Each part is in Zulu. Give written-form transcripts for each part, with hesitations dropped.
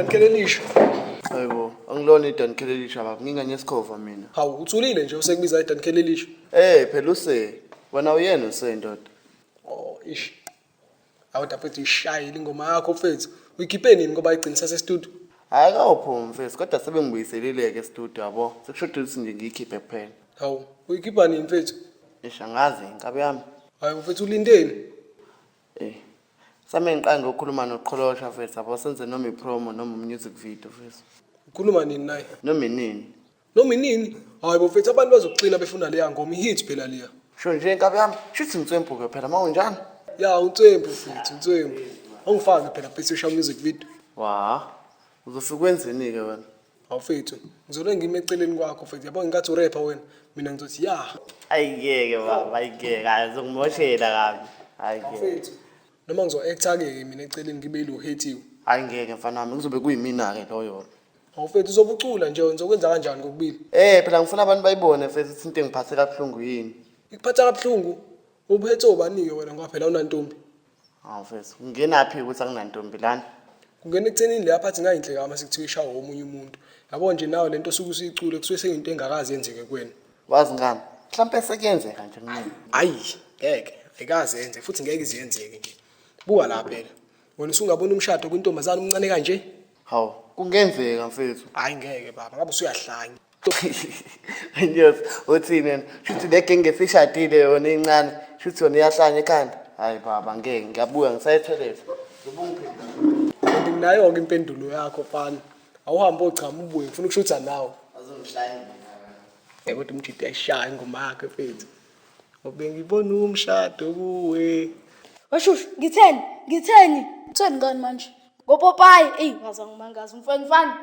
Dankelelisha. Hayibo, angilona idankelelisha baba, ngingane yesikhova mina. Hawu, uthulile nje usekubiza idankelelisha. Eh, phela use. Wena uyena use ndoda. Oh, ish. Hawu mfethu ishayile ingoma yakho mfethu. Uyikhiphe nini ngoba igcina sase studio? Hayi kawuphumi mfethu, kodwa sebengibuyiselile ke studio yabo. Sekushoda ukuthi nje ngiyikhiphe kuphela. Hawu, uyikhipha nini mfethu? Ish angazi inkabi yami. Hayi mfethu ulindeni? Eh. Same ngiqala ngokukhuluma noqholosha mfethu yabo senze noma ipromo noma music video mfethu. Ukhuluma nini naye? Noma inini. Noma inini? Hayi bo mfethu abantu bazokuxina befuna leya ngoma ihit phela leya. Sho nje inkabi yami, shuthi ngitswempu ke phela mawunjani? Ya utswempu mfethu, utswempu. Awungifake phela mfethu usha music video. Wa. Uzofika wenzeni ke wena? Hawu mfethu, ngizole ngime eceleni kwakho mfethu. Yabo ngingathi urapper wena, mina ngizothi ya. Ayingeke baba, ayingeke, hayi uzongimoshela kabi. Ayingeke. Mfethu, noma ngizo-acta ke mina eceleni ngibe ilo hethiwe. Ayingeke mfana wami, kuzobe kuyimina ke loyo. Hawu mfethu uzobucula nje wena uzokwenza kanjani kokubili? Eh phela ngifuna abantu bayibone mfethu ukuthi into engiphathe kabuhlungu yini. Ikuphatha kabuhlungu. Ubuphethe obanike wena ngoba phela unantombi. Hawu mfethu, ngingenaphi ukuthi anginantombi lana? Kungena ekuthenini leya phathi ngayinhle kama sekuthiwa ishawa omunye umuntu. Yabo nje nawe lento osuke usuyicule kusuke seyinto engakazi yenzeke kuwena. Wazi ngani? Mhlampe sekuyenzeka nje kumina. Ayi, ngeke, ayikaze yenze futhi ngeke iziyenzeke nje. Buka la phela. Wena usungabona umshado kwintombazane omncane kanje? Hawu, kungenzeka mfethu. Hayi ngeke baba, ngabe usuyahlanya. Yes, uthini yena? Shuthi le genge esishadile yona incane, shuthi yona iyahlanya ekhanda. Hayi baba, ngeke ngiyabuya ngisayetheleza. Kanti nginayo-ke impendulo yakho mfana. Awuhambe ochama ubuye ngifuna ukushutha nawe. Azongihlanya. Eh kodwa umjidi ayishaya ingoma yakhe mfethu. Ngobe ngibona umshado kuwe. Washushu, ngitheni? Ngitheni? Utheni ngani manje? Ngopopayi, eyi ngaze ngimangaza umfana mfana.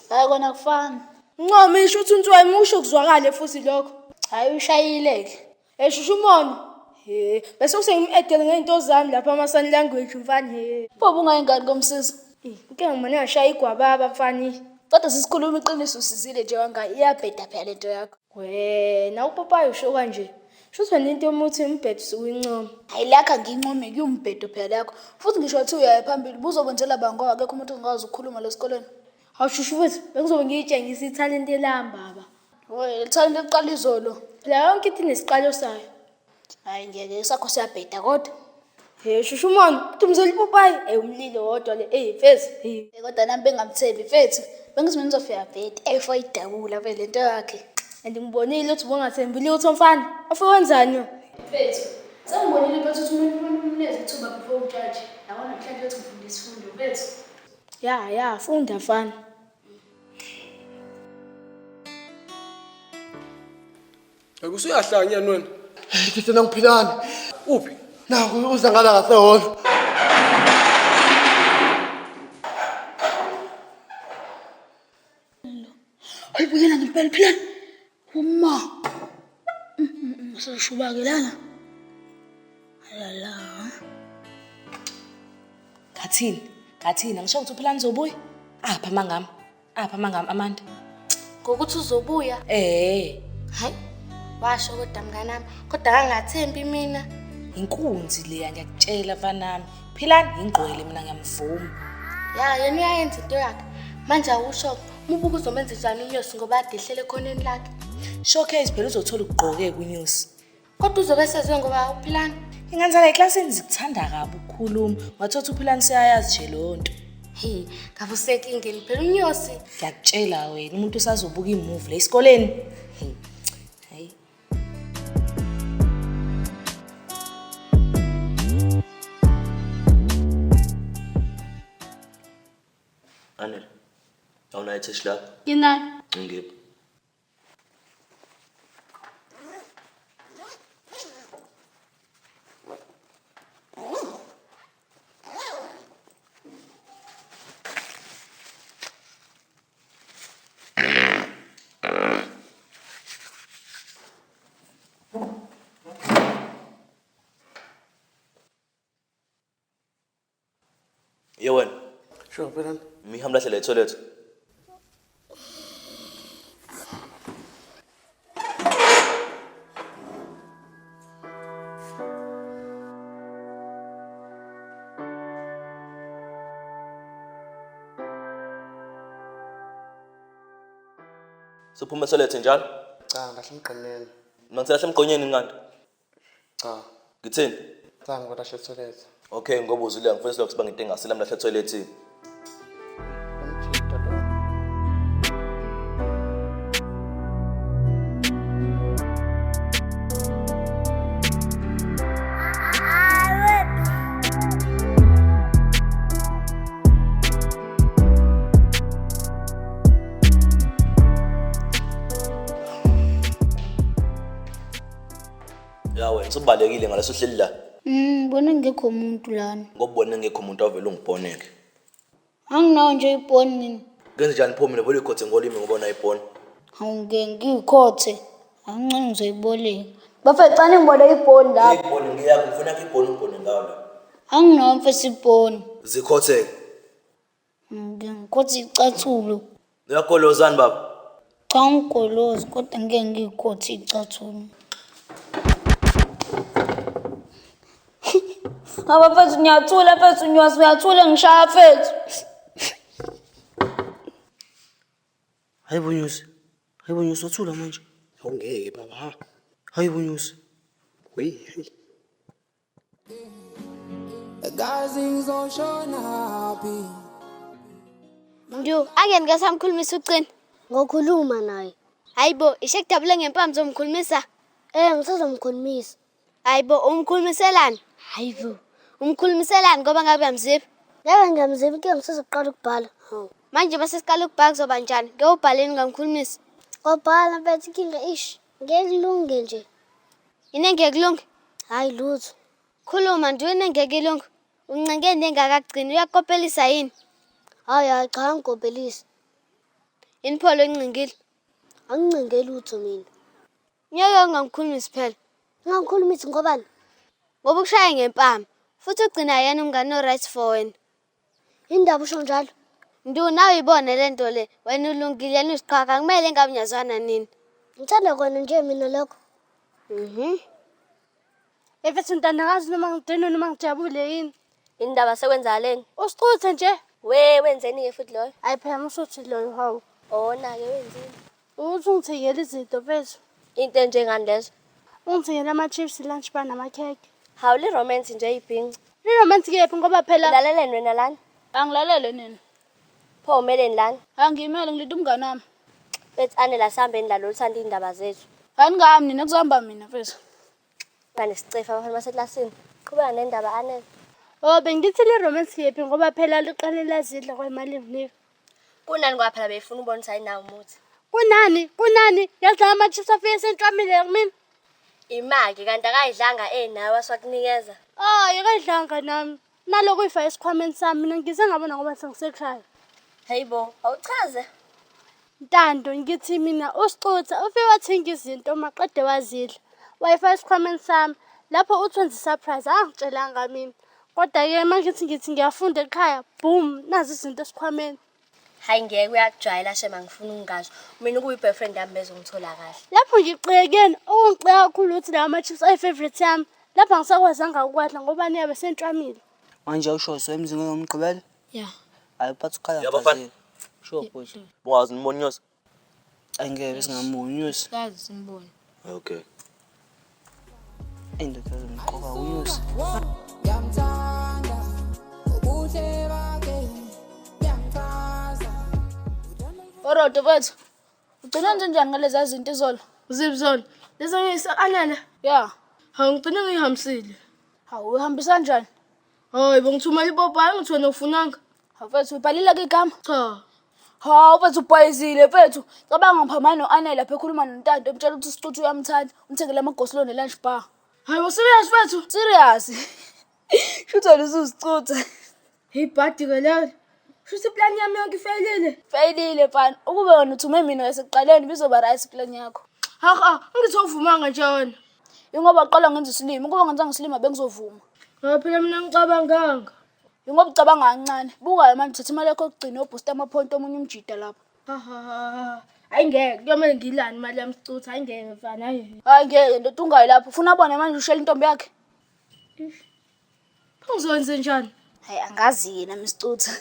Hayi kona kufana. Ncoma isho uthi uNtswemi usho kuzwakale futhi lokho. Hayi ushayile-ke. Eh shushu umona. He, bese usengim-edele ngey'nto zami lapha ama-sign language mfana he. Bobo ungayingani komsiza. Inkinga ngimane ngashaya igwababa mfana. Kodwa sisikhuluma iqiniso usizile nje wanga iyabheda phela lento yakho. Wena upopayi usho kanje. Shuthi wena into yomuthi umbhedo usuke uyincoma. Hayi lakho angiyincome kuwumbhedo phela yakho. Futhi ngisho wathi uyaya phambili buzokwenzela ba ngoba akekho umuntu ongakwazi ukukhuluma lesikoleni. Hawu shushu futhi bengizobe ngiyitshengisa ithalente lami baba. Woye lithalente liqala izolo. Phela yonke into inesiqalo sayo. Hayi ngeke sakho siyabheda kodwa. He shushu umona, uthi umzeli upopayi, eh umlilo wodwa le, eh mfethu. He. Eh, Kodwa nami bengamthembi mfethu. Bengithi mina ngizofika bhedi efo idabula vele lento yakhe. And ngibonile ukuthi ubungathembi lutho mfana. Afike wenzani? Mfethu, sengibonile mfethu ukuthi umuntu umuntu umnikeze ithuba before ujaji. Yabona namhlanje uthi ngifunda isifundo mfethu. Ya ya, funda mfana. Hayi usuyahlanya wena. Thina ngiphilani. Uphi? Naku uza ngala ngasehholo. Hayi buyela ngempela philani. Uma. Seshuba-ke lana. Alala. Ngathini? Ngathini? Angisho ukuthi uPhilani uzobuya? Apha mangami. Apha mangami Amanda. Ngokuthi uzobuya. Eh, Hayi. Washo kodwa mnganami, kodwa ngangathembi mina. inkunzi leya ngiyakutshela mfanami. Philani ingqwele mina ngiyamvuma. Ya, yena uyayenza into yakhe. Manje awusho umubuka uzomenza njani unyosi ngoba ade ehlele ekhoneni lakhe. Showcase phela uzothola ukugqoke kunyosi. Kodwa uzobe sezwe ngoba uPhilani. Ingane zala eklasini zikuthanda kabi ukukhuluma. Ungathola uPhilani seyayazi nje leyo nto. He, ngabe usenkingeni phela unyosi. Ngiyakutshela wena umuntu usazobuka imovie la esikoleni. Hey. Hayi. Anele, awunayo ithishi lapho? Nginayo. Ngiphi. Ye wena, Sho phela. mihamlahlele etoilet. Suphuma etoilet njalo? Cha, ngilahle emgqonyeni. Mina ngithi lahle emgqonyeni kanti. Cha. Ngithini? Cha, ngolahle etoilet. Okay, ngoba uzwile ngifuna silokhu siba ngento engasile mlahle etoilet. Umjita lo. Ya wena usubalekile ngaleso hleli la. Ngibona ngekho umuntu lana. Ngoba ubone ngekho umuntu ovele ungiboneke. Anginawo nje ibhoni mina. Kenze njani pho mina vele uyikhothe ngolimi ngoba unayo ibhoni. Hawu ngeke ngiyikhothe. Angincane ngizoyiboleka. Bafethu cani ngiboleka ibhoni lapha. Ibhoni ngiyakho ngifuna yakho ibhoni ungibone ngayo la. Anginawo mfethu ibhoni. Zikhotheke. Ngeke ngikhothe icathulo. Uyagolozani baba? Cha ngigolozi kodwa ngeke ngiyikhothe icathulo. Aba mfethu ngiyathula mfethu ngiyazi uyathula ngishaya mfethu. Hayi bo Nyusi. Hayi bo Nyusi wathula manje. Awungeke baba ha. Hayi bo Nyusi. Wey, hey. Ndu, angeke ngikasamkhulumisa ucina. Ngokhuluma naye. Hayibo, ishe kudabule ngempama zomkhulumisa. Eh, ngisazomkhulumisa. Hayibo, umkhulumiselani? Hayibo. Umkhulumiselani ngoba ngabe uyamzipha? Ngeke ngiyamzipha inkinga ngisazoqala ukubhala. Hawu. Manje base siqala ukubhala kuzoba njani? Ngeke ubhaleni ngamkhulumisa. Ngobhala mfethu inkinga ish. Ngeke kulunge nje. Yini engeke kulunge? Hayi lutho. Khuluma nje yini engeke ilunge? Uncengeni engakagcini uyakopelisa yini? Hayi hayi cha angikopelisi. Yini pho lo oncengile? Angincenge lutho mina. Ngeke ungamkhulumisi phela. Ngingamkhulumisi ngobani? Ngoba ukushaya ngempama. Futhi ugcina yena umngane o-right for wena. Indaba usho njalo. Ndu nawe uyibone le nto le. Wena ulungile yena usiqhwaga kumele ngabe niyazwana nini. Ngithanda kona nje mina lokho. Mhm. Mfethu ntandakazi noma ngidinwe noma ngijabule yini? Indaba sekwenzakaleni? Usicuthe nje. We wenzeni-ke futhi loyo? Hayi phela musuthi loyo hawu. Ona-ke wenzeni? Uthi ungithengele izinto mfethu. Into enjengani lezo? Ungithengele ama-chips, lunch bar namakhekhe. Hawu li-romance nje ibhinci. Li-romance kephi ngoba phela Ulaleleni wena lana? Angilalele nina. Pho umeleni lana? Angiyimele ngilinde umngane wami. Bethi Anele asihambeni la lo uthanda iy'ndaba zethu. Aningami nina kuzohamba mina mfethu. Banesicefe abafana baseklasini. Qhubeka nendaba Anele. Oh bengithi li-romance kephi ngoba phela liqale lazidla kwemali enginika. Kunani ngoba phela beyifuna ubona ukuthi ayinawo umuthi. Kunani? Kunani? Yazi la ama-chips afike sentshwamile kumina. Imaki kanti akayidlanga enawe waswakunikeza. Oh, akayidlanga nami. Naloko uyifake esikhwameni sami mina ngize ngabona ngoba sengisekhaya. Hey bo, awuchaze. Ntando ngithi mina usicutha ufike wathenga izinto maqede wazidla. Wayifaka esikhwameni sami. Lapho uthi wenza i-surprise angitshelanga mina. Kodwa-ke uma ngithi ngiyafunda ekhaya, boom, nazi izinto esikhwameni. Hayi ngeke uyakujwayela shema ngifuna ukungasho. Mina ukuyi-boyfriend yami bezongithola kahle. Lapho ngixekene, okungixeka kakhulu ukuthi lawa ma-chips ayi-favourite yami. Lapho angisakwazanga ukwadla ngoba niyabe sentshwamile. Manje awusho so emzini ngomgqibelo? Ya. Hayi uphatha ukhala Ya, bafana. Sure bhuti. Bungazi nibona Nyosi? Angeke singamoni Nyusi. Kazi simbone. Okay. Indoda ezomqoka uNyusi. Orodo mfethu. Ugcina wenze njani ngalezi zinto izolo? Ziphi zona? Lezo ngiyisa-Anele. Ya. Hawu ngigcine ngiyihambisile. Hawu uhambisa kanjani? Hayi bengithumela ipopayi ngithi wena ufunanga. Hawu mfethu ubhalile ke igama? Cha. Hawu mfethu ubhayizile mfethu. Cabanga ngiphambana no-Anele lapha ekhuluma noNtando emtshela ukuthi usicuthu uyamthanda, umthengele amagosilo ne-lunch bar. Hayi bo serious mfethu. Serious. Shuthi wena usuzicutha. Ibhadi ke lelo. Shuthi iplani yami yonke ifeyilile. Feyilile mfana. Ukube wena uthume mina esekuqaleni bizoba right plan yakho. Ha ha, ngithi awuvumanga nje wena. Ingoba qala ngenza isilima, ukuba ngenzanga isilima bengizovuma. Hayi phela mina ngicabanganga. Ingoba ucabanga kancane. Buka manje uthatha imali yakho yokugcina uyobhusta amaphonto omunye umjida lapha. Ha ha ha. Hayi ngeke, kuyomele ngiyilande imali yami sicutha, hayi ngeke mfana, hayi. Hayi ngeke ndoda ungayi lapho. Ufuna abone manje ushela intombi yakhe. Pho ngizokwenze njani? Hayi angazi yena misicutha.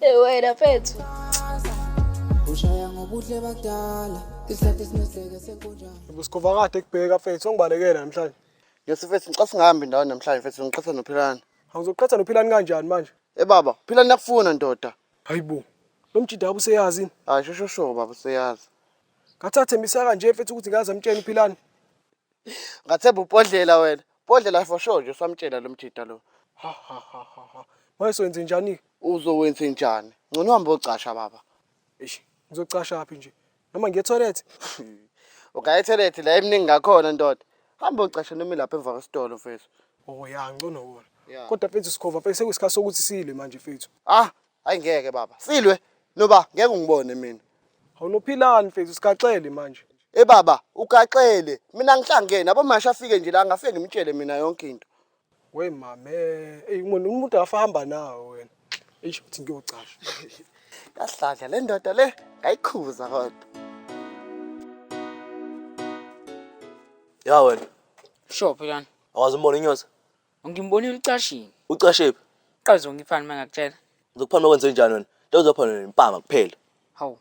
Eh wena mfethu. Ngobuhle bakudala isihlathi esineseke senkonjane. Ubusikhova kade kubheka mfethu, ongibalekela namhlanje. Nyosi mfethu, ngicela singahambi ndawo namhlanje mfethu, ngiqhatha noPhilani. Awuzoqhatha noPhilani kanjani manje? Eh baba, Philani yakufuna ndoda. Hayibo. Lo mjida useyazi yini? Hayi shosho sho baba useyazi. Ngathi athembisa kanje mfethu ukuthi ngaze amtshele uPhilani. Ngathemba ubhodlela wena. Bhodlela for sure nje usamtshela lo mjida lo. Ha ha ha ha ha. Manje soyenze njani? Uzowenze njani? Ngcono uhambe ocasha baba. Eish, ngizocasha phi nje? Noma ngiye toilet? Ungaya etoilet la eminingi ngakhona ndoda. Hamba ocasha noma lapha emva kwesitolo mfethu. Oh ya, ngcono wona. Yeah. Kodwa mfethu sikhova mfethu sekuyisikhathi sokuthi silwe manje mfethu. Ah, hayi ngeke baba. Silwe noba ngeke ungibone mina. Awunophilani mfethu sigaxele manje. Eh baba, ugaxele. Mina ngihlangene abomasha afike nje la ngafike ngimtshele mina yonke into. We mame, ey umuntu akafahamba nawo wena. Eish uthi ngiyocasha. Yahladla le ndoda le, ngayikhuza kodwa. Ya wena, Sure Philani. awazi umbona inyosi? Ngimbonile ucashile. Ucashe phi? Qaze ngifani mangakutshela. Uzokuphana kwenze njani wena? Into uzophana nempama kuphela. Hawu.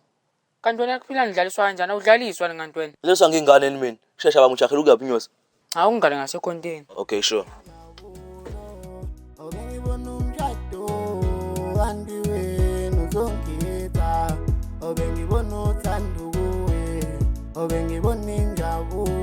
Kanti wena kuphilani udlaliswa kanjani? Awudlaliswa nganti wena. Leso ngingane ni mina. Shesha baba ngijahela ukuyaphi inyosi? Hawu ngale ngasekhonteni. Okay, sure. Obengibona umshado kanti wena uzongitha, obengibona uthando kuwe, obengibona injabulo.